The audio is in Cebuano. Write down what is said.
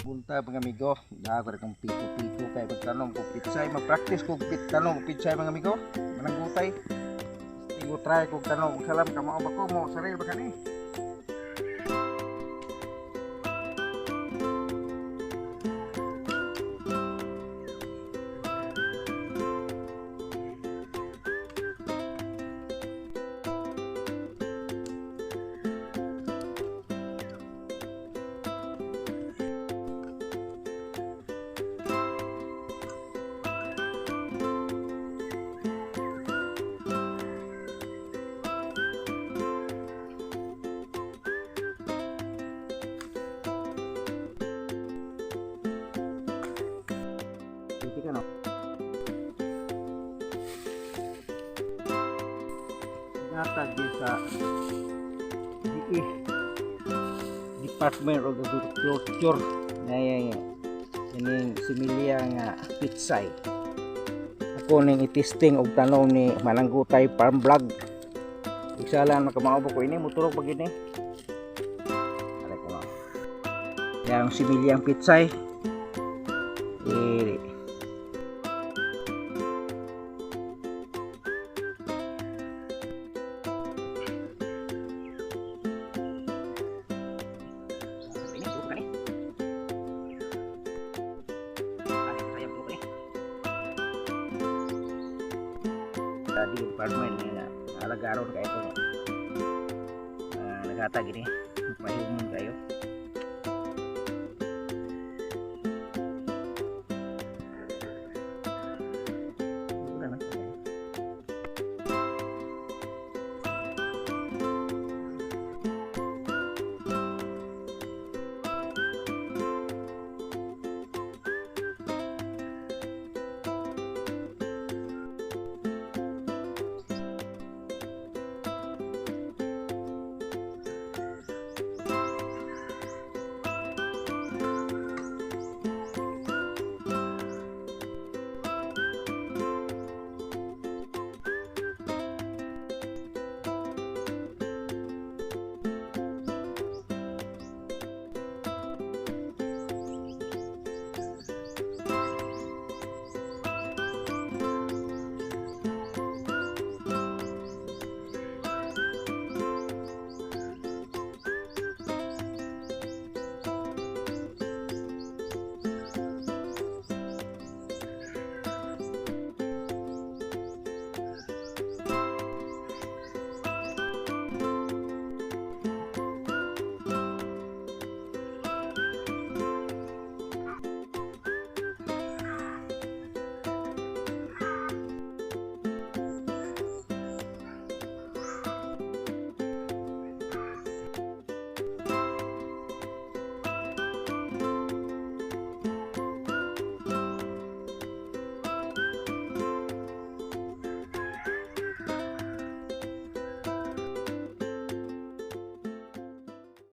Buntag, mga amigo, dako ra kong piko-piko kay pagtanom ko pitsay, mag-practice ko tanom og pitsay, mga amigo. Mananggutay. Tigo try kog tanom og salam kamao ba ko mo sarili ba kani? Dito ka no. Gatag di sa DE, Department of Agriculture, na kining similya nga pitsay. Ako ning i-testing og tanom ni Mananggutay Farm Vlog. Igsalan makamao ko ini moturok pag ini. Aray ko no. Yang similyang pitsay. Eh, ini tuh kan eh. Tadi department nga alagaron kay ito. Naghatag ini mapahimon kayo.